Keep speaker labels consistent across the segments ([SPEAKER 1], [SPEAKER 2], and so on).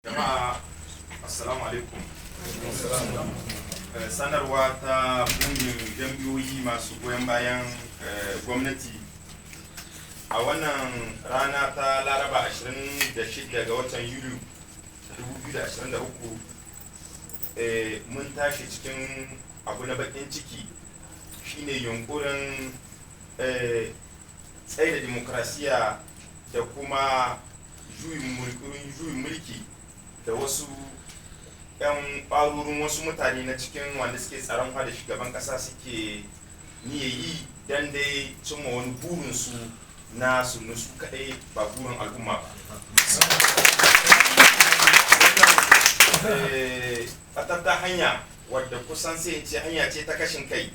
[SPEAKER 1] Jama'a, assalamu alaikum. Sanarwa ta gungun jam'iyyoyi masu goyon bayan gwamnati a wannan rana ta Laraba 26 ga watan Yuli 2023. Mun tashi cikin abu na bakin ciki, shine yunkurin tsaye da demokrasiya da kuma juyin mulki da wasu 'yan ƙwarorin wasu mutane na cikin wanda suke tsaron da shugaban ƙasa suke niyya yi don dai cimma wani burinsu na su su kaɗai, ba burin al'umma ba. Wannan ɓatatta hanya, wadda kusan sai in ce hanya ce ta kashin kai,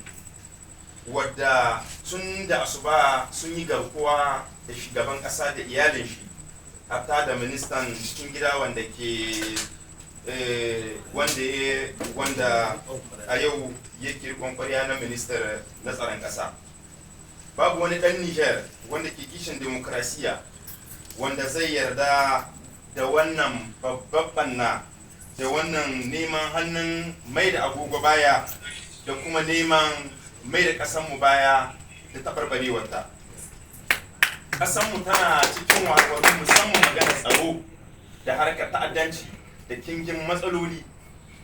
[SPEAKER 1] wadda tun da asuba sun yi garkuwa da shugaban ƙasa da iyalin shi, hatta da ministan cikin gida wanda ke wanda ya wanda a yau yake rikon kwarya na ministar na tsaron ƙasa. Babu wani ɗan Niger wanda ke kishin demokrasiya wanda zai yarda da wannan babban banna, da wannan neman hannun mai da agogo baya, da kuma neman mai da ƙasanmu baya da taɓarɓarewarta. Ƙasanmu tana cikin wahalwalu, musamman magana tsaro da harkar ta'addanci da kingin matsaloli.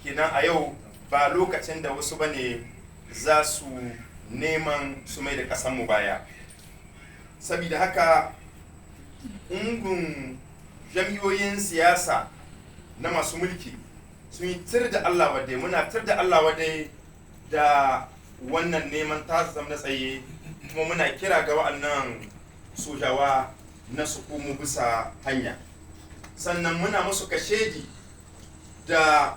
[SPEAKER 1] Kenan a yau ba lokacin da wasu bane za su neman su mai da ƙasanmu baya. Saboda haka, ungun jam'iyyoyin siyasa na masu mulki sun yi tir da Allah wadai, muna tir da Allah wadai da wannan neman ta zama tsaye, kuma muna kira ga wa'annan sojawa na su komo bisa hanya. Sannan muna musu kashedi da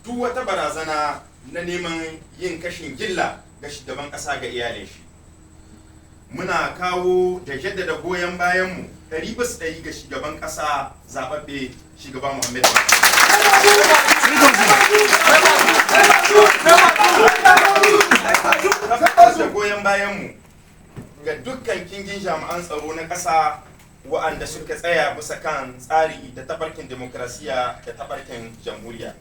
[SPEAKER 1] duk wata barazana na neman yin kashin gilla ga shugaban ƙasa, ga iyalin shi. Muna kawo da jaddada goyon bayanmu 100% ga shugaban ƙasa zaɓaɓɓe, shugaba Muhammad Buhari, da goyon bayanmu ga dukkan kingin jami'an tsaro na ƙasa wa'anda suka tsaya bisa kan tsari da tafarkin demokrasiya da tafarkin jamhuriya.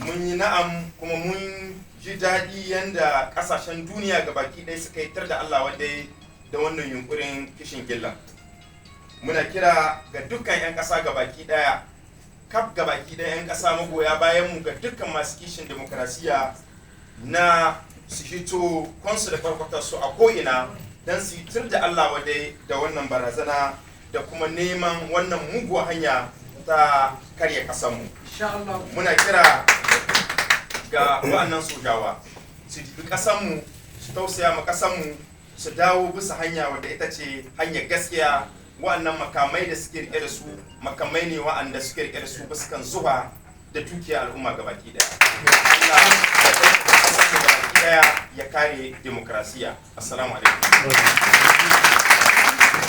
[SPEAKER 1] Mun yi na'am kuma mun ji daɗi yanda ƙasashen duniya ga baki ɗaya suka yi tar da Allah wadda da wannan yunkurin kishin gilla. Muna kira ga dukkan 'yan ƙasa ga baki ɗaya, kaf ga baki ɗaya 'yan ƙasa magoya bayan mu, ga dukkan masu kishin demokrasiya na su hito kwansu da kwarkwatarsu a ko'ina don su yi tir da Allah wadai da wannan barazana da kuma neman wannan muguwa hanya ta karya ƙasarmu. Muna kira ga wa'annan sojawa su dibi ƙasanmu, su tausaya ma ƙasanmu, su dawo bisa hanya wadda ita ce hanyar gaskiya. Wa'annan makamai da suke rike da su, makamai ne wa'anda suke rike da su bisa kan zuwa da dukiya al'umma gabaki daya. Allah ya ɗaukaka ƙasarmu gabaki daya, ya kare demokrasiya. Assalamu alaikum.